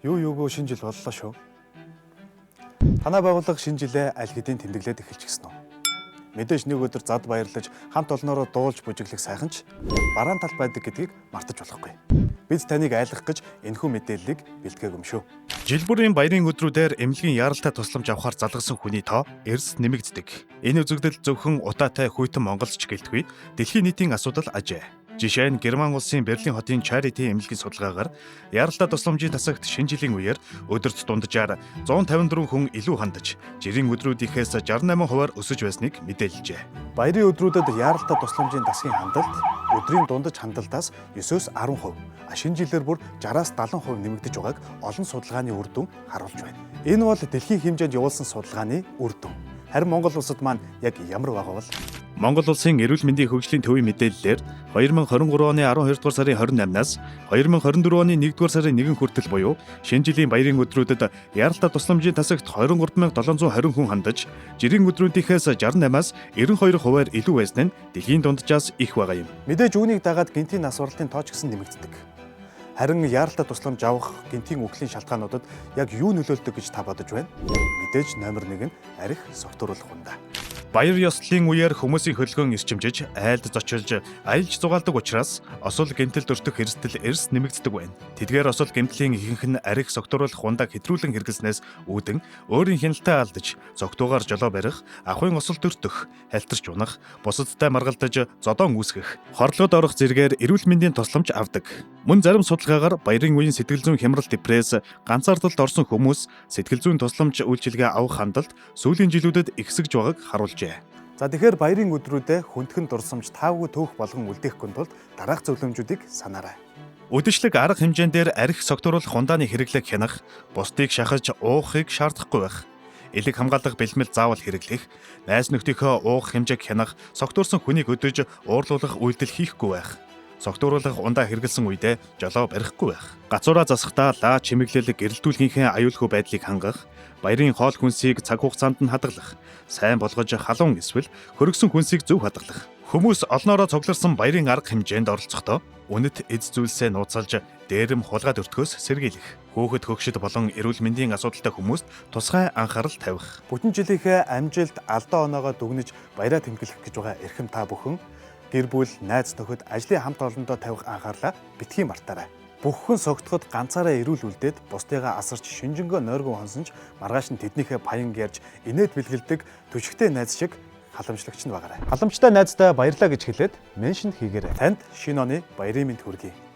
Юу юугүй шинэ жил боллоо шүү. Танай байгууллага шинэ жилээ аль хэдийн тэмдэглээд эхэлчихсэн үү? Мэдээж нэг өдөр зад баярлаж, хамт олноороо дуулж бүжиглэх сайхан ч бараан тал байдаг гэдгийг мартаж болохгүй. Бид таныг айлгах гэж энэхүү мэдээллийг бэлтгээгүй юм шүү. Жил бүрийн баярын өдрүүдээр эмнэлгийн яаралтай тусламж авахар залгасан хүний тоо эрс нэмэгддэг. Энэ үзэгдэл зөвхөн утаатай хүйтэн Монголч гэлтгүй дэлхийн нийтийн асуудал ажээ. Жишээ нь Герман улсын Берлин хотын Charity эмнэлгийн судалгаагаар яаралтай тусламжийн тасагт шинэ жилийн үеэр өдөрт дунджаар 154 хүн илүү хандаж, жирийн өдрүүдийнхээс 68 хувиар өсөж байсныг мэдээлжээ. Баярын өдрүүдэд яаралтай тусламжийн дасгийн хандалт өдрийн дундаж хандалтаас 9-өөс 10%, шинэ жилээр бүр 60-аас 70% нэмэгдэж байгааг олон судалгааны үр дүн харуулж байна. Энэ бол дэлхийн хэмжээнд явуулсан судалгааны үр дүн. Харин Монгол улсад маань яг ямар байгаа бол? Монгол улсын эрүүл мэндийн хөгжлийн төвийн мэдээллээр 2023 оны 12 дугаар сарын 28-наас 2024 оны 1 дугаар сарын 1 хүртэл буюу шинэ жилийн баярын өдрүүдэд яаралтай тусламжийн тасагт 23,720 хүн хандаж, жирийн өдрүүдийнхээс 68-аас 92 хувиар илүү байсан нь дэлхийн дунджаас их байгаа юм. Мэдээж үүнийг дагаад гэнтийн нас баралтын тоо ч гэсэн нэмэгддэг. Харин яаралтай тусламж авах гэнтийн үхлийн шалтгаануудад яг юу нөлөөлдөг гэж та бодож байна? Мэдээж номер 1 нь арх согтууруулах ундаа. Баяр ёслолын үеэр хүмүүсийн хөлгөн эрчимжиж, айлд зочилж, аялж зугаалдаг учраас осол гэмтэл өртөх эрсдэл эрс нэмэгддэг байна. Тэдгээр осол гэмтлийн ихэнх нь арх согтууруулах ундааг хэтрүүлэн хэрэглэснээс үүдэн өөрийн хяналтаа алдаж, зогтуугаар жолоо барих, ахуйн осолд өртөх, халтарч унах, бусадтай маргалдаж зодоон үүсгэх, хорлогод орох зэргээр эрүүл мэндийн тусламж авдаг. Мөн зарим судалгаагаар баярын үеийн сэтгэл зүйн хямрал, депресс, ганцаардалд орсон хүмүүс сэтгэл зүйн тусламж үйлчилгээ авах хандалт сүүлийн жилүүдэд ихсэж байгааг харуулжээ. За, тэгэхээр баярын өдрүүдэд хүндхэн дурсамж таагүй төөх болгон үлдээхгүй тулд дараах зөвлөмжүүдийг санаарай. Үдэшлэг арга хэмжээн дээр арх согтууруулах ундааны хэрэглээг хянах, бусдыг шахаж уухыг шаардахгүй байх, элэг хамгаалах бэлмэл заавал хэрэглэх, найз нөхдийнхөө уух хэмжээг хянах, согтуурсан хүнийг өдөж уурлуулах үйлдэл хийхгүй байх, согтууруулах ундаа хэрэглэсэн үедээ жолоо барихгүй байх, гацуураа засахдаа лаа чимэглэл гэрэлтүүлгийнхээ аюулгүй байдлыг хангах, баярын хоол хүнсийг цаг хугацаанд нь хадгалах, сайн болгож халуун эсвэл хөргөсөн хүнсийг зөв хадгалах. Хүмүүс олноороо цугларсан баярын арга хэмжээнд оролцохдоо үнэт эз зүйлсээ нууцалж дээрэм хулгайд өртөхөөс сэргийлэх. Хүүхэд хөгшид болон эрүүл мэндийн асуудалтай хүмүүст тусгай анхаарал тавих. Бүтэн жилийнхээ амжилт, алдаа оноогоо дүгнэж баяраа тэмдэглэх гэж байгаа эрхэм та бүхэн гэр бүл, найз нөхөд, ажлын хамт олондоо тавих анхаарлаа битгий мартаарай. Бүххэн согтоход ганцаараа эрүүл үлдээд бусдыгаа асарч шинжэнгөө нойргүй хонсон ч маргааш нь тэднийхээ паян ярьж инээд бэлгэлдэг түшигтэй найз шиг халамжлагч нь багаарай. Халамжтай найздаа баярлаа гэж хэлээд mention хийгээрэй. Танд шинэ оны баярын мэнд хүргэе.